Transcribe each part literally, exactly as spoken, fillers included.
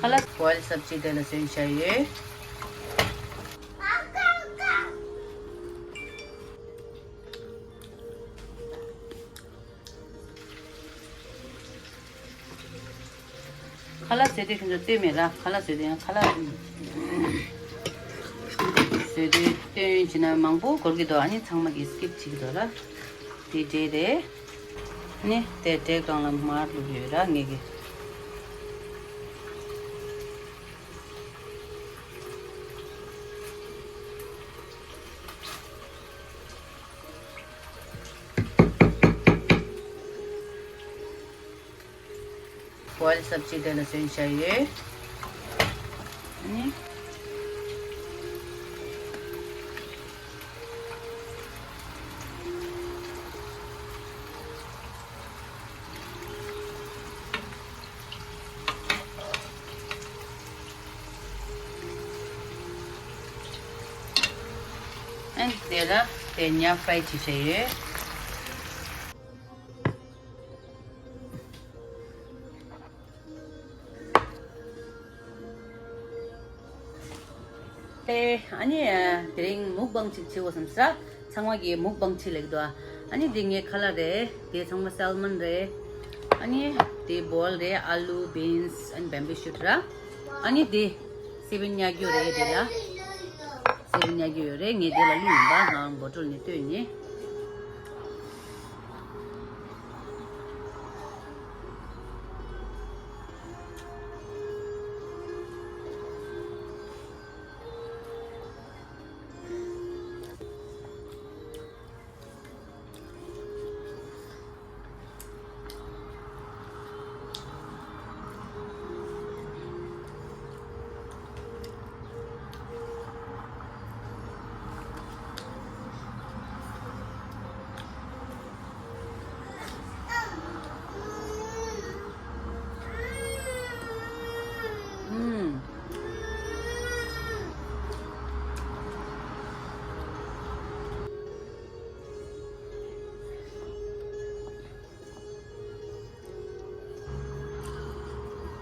ཁ་ལག་བོའིལ་སབ་ཇི་དེ་ལ་བཟོས་བཞག་ཡོད། ཁ་ལག་བཟོས་དུས་ཁྱོད་ཚོ་ལྟོས་མེད་ར། ཁ་ལག་བཟོས་དུས་ཡང་ཁ་ལག་བཟོས་དུས་སྟོན་བྱས་ན་མང་པོ་འགོར་གྱི་འདུག་ཨ་ནི་ཚང་མ་གིས་སི་ཀིབ་བྱེད་ཀྱི་འདུག་ར། དེ་འདྲས་རེད། ནི་དེ་འདྲས་སྒང་ལ་མར་བླུགས་ཡོད་ར་ངེད་ཀྱིས། བོའིལ་སབ་ཇི་དེ་ལ་བཟོས་བཞག་ཡོད། ཨ་ནི། ཨན་དེ་ལ་དེ་ཉག་ཧྥ་རའི་བྱས་བྱས་ཡོད། དེ་ཨ་ནི་དེ་རིང་མུག་བང་ཅིག་བྱེད་དགོས་བསམ་ས། ཚང་མ་གིས་མུག་བང་བྱེད་ལེགས་འདུག་ཨ་ནི་དེ་ངའི་ཁ་ལག་རེད། དེ་ཚང་མ་སལ་མོན་རེད། ཨ་ནི་དེ་བོལ་རེད། ཨ་ལུ་བིན་སི་ཨ་ནི་བེམ་བུ་ཤུཊ་ར། ཨ་ནི་དེ་སེ་བན་ཉག་རྒྱུ་རེད། དེ་ལ་སེ་བན་ཉག་རྒྱུ་ཡོད་རེད། ངས་དེ་ལ་བླུགས་ཡིན་པ། ང་བོ་ཊལ་ནས་བཏོན་ནས། ཨུམ།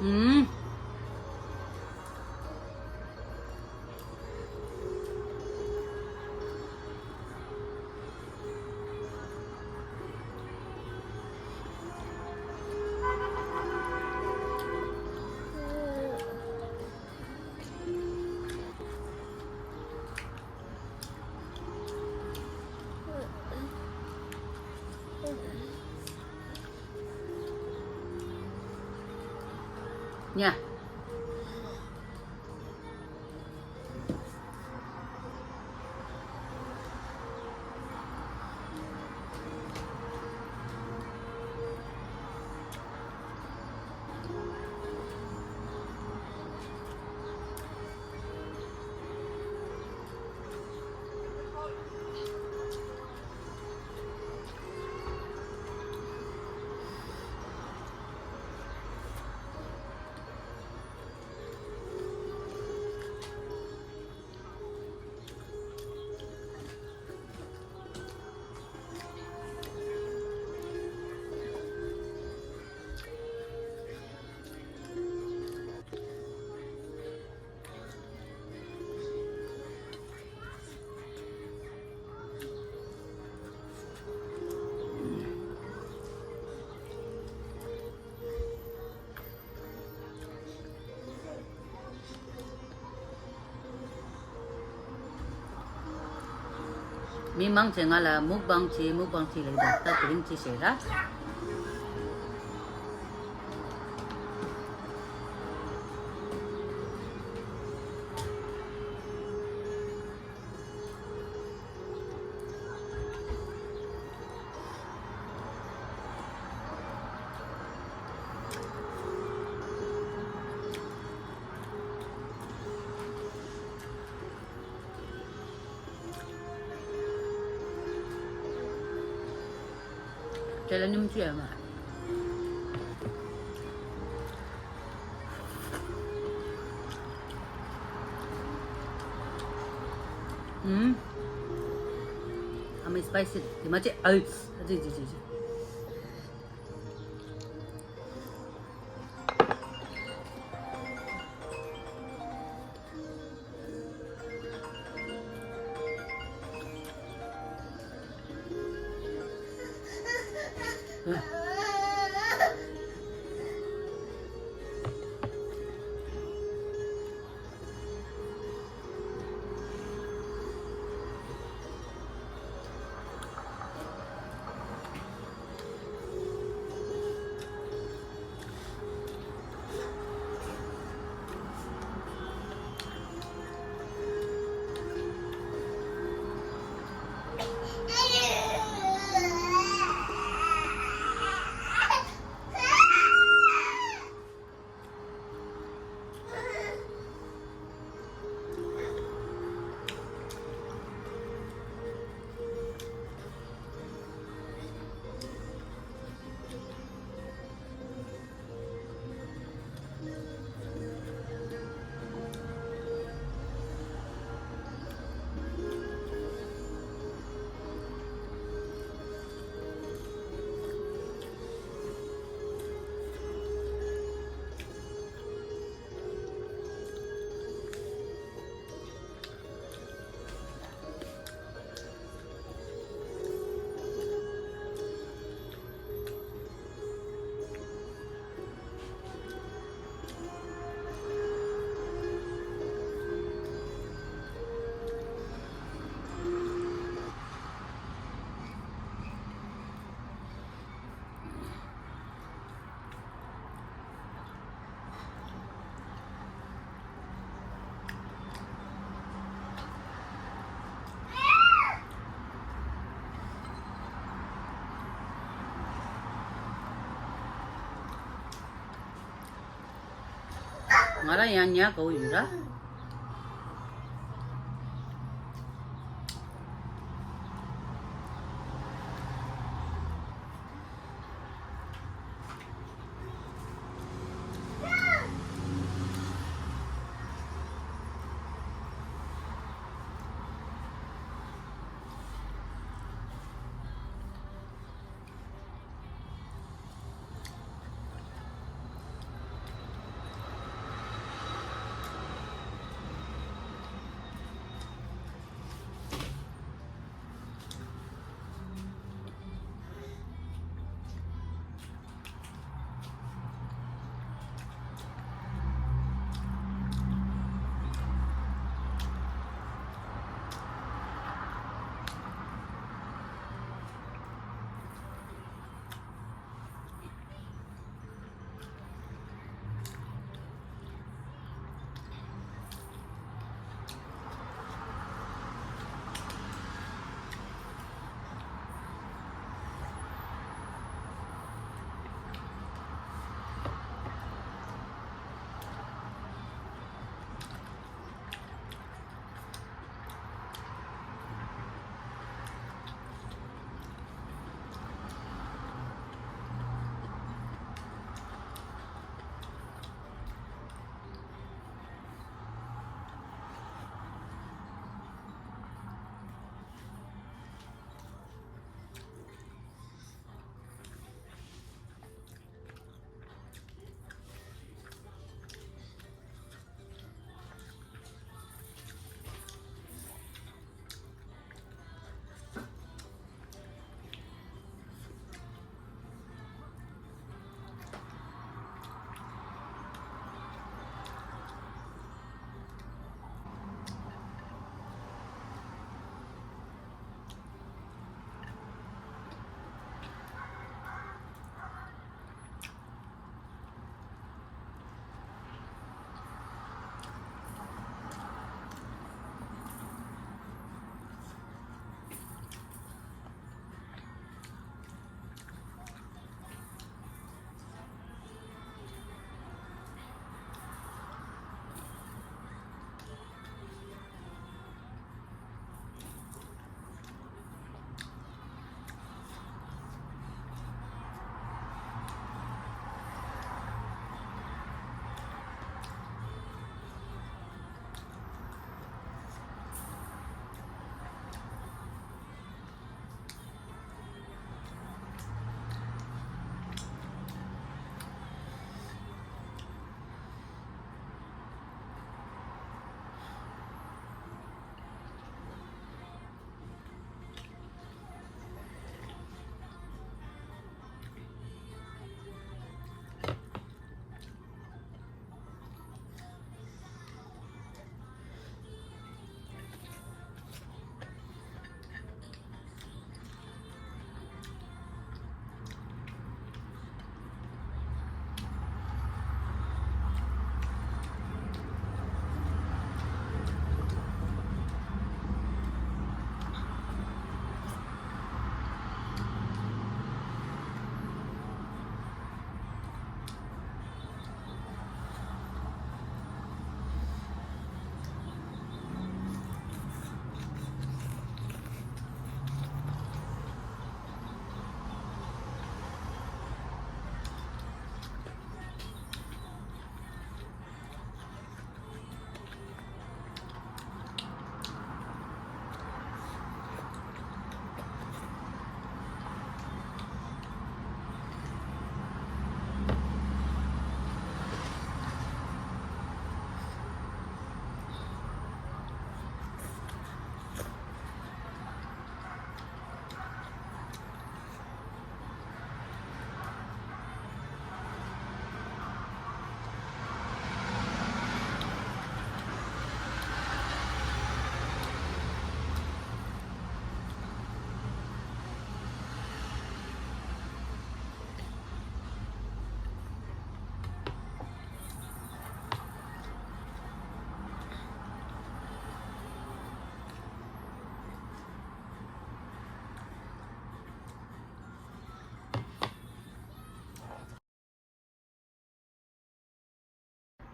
ཨུམ། ཉ། མི་མང་ཆེ་ང་ལ་མུག་བང་བྱེད། མུག་བང་བྱེད་ལབ་ཀྱི་འདུག་ད་དེ་རིང་ཅི་བྱེད་ར། དེ་ལ་སྣུམ་བཅུ་ཡོད་མ། ཨུམ། ཨ་མའི་སི་པའི་སི་དེ་མ་བྱེད། ཨ་ཙི་ཙི་ཙི་ཙི། ང་རང་ཡང་ཉལ་དགོས་ཡོད་ར།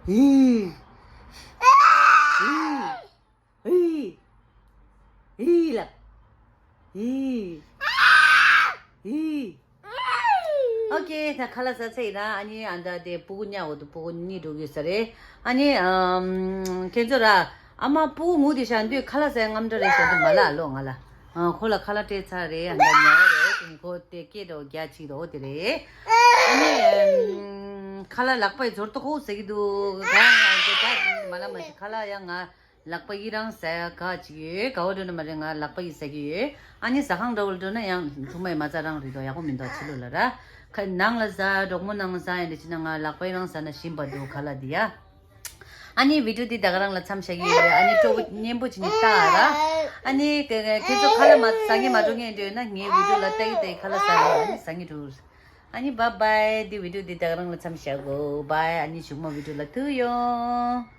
ཧི། ཧི། ཧི། ཧི་ལ། ཧི། ཧི། ཨོ་ཀེ། ད་ཁ་ལག་ཟ་ཚར་ཡིན་ན། ཨ་ནི་ཨ་ད་དེ་སྤུ་གུ་ཉལ་འོ་དུ་སྤུ་གུ་གཉིད་འགྲོ་གི་ཡོད་ས་རེད། ཨ་ནི་ཨམ། ཁྱེད་ཚོ་ར། ཨ་མ་སྤུ་གུ་ངུ་དེ་ཤ་འདུས་ཁ་ལག་ཟ་རྔམ་འདྲ་རེད་ཤ་འདུས་མ་ལ་ལོ་ང་ལ། ཨ་ཁོ་ལ་ཁ་ལག་སྤྲད་ཚར་རེད། ཨ་ད་ཉལ་རེད། ཁོ་དེ་སྐད་འགྲོ་རྒྱ་ཆིག་འགྲོ་དེ་རེད། ཨ་ནི་ཨམ། ཁ་ལག་ལག་པའི་འཛོར་ཏོ་ཁོ་ཟ་གི་འདུག་ག་ང་ད་མ་ལ་མ་ཤི་ཁ་ལག་ཡང་ང་། ལག་པ་ཡི་རང་ཟ་ཡ་ག་ཅིག་ཡོད། ག་བ་འགྲོ་ན་མ་རེད། ང་ལག་པ་ཡི་ཟ་གི་ཡོད། ཨ་ནི་ཟ་ཁང་འདྲ་བོ་ལ་འགྲོ་ན་ཡང་ཐུག་མ་ཡི་མ་ཚ་རང་རེད་དོ། ཡག་པོ་མི་འདུག་ཕྱི་ལོགས་ལ་ར། ཁ་ནང་ལ་ཟ་གྲོགས་མོ་ནང་ཟ་ཡ་འདྲ་ཅི་ན་ང་ལག་པ་ཡི་རང་ཟ་ན་ཞིམ་པ་འདུག་ག་ལ་འདི་ཡ། ཨ་ནི་བི་ཌིའོ་འདི་ད་ག་རང་ལ་མཚམས་བཞག་གི་ཡོད། ཨ་ནི་སྤྲོ་པོ་སྙན་པོ་བྱས་ནས་ལྟ་ར། ཨ་ནི་ཁྱེད་ཚོ་ཁ་ལག་མ་ཟ་མཁན་མ་འགྲོ་མཁན་འདྲ་ཡོད་ན་ངའི་བི་ཌིའོ་ལ་ལྟ་གི་ལྟ་གི་ཁ་ལག་ཟ་ར། ཨ་ནི་ཟ་མཁན་འགྲོ། ཨ་ནི་བཱའི་བཱའི། འདི་བི་ཌིའོ་འདི་ད་ག་རང་ལ་མཚམས་བཞག་གོ། བཱའི། ཨ་ནི་གཞུག་མ་བི་ཌིའོ་ལ་ཐུག་ཡོང་།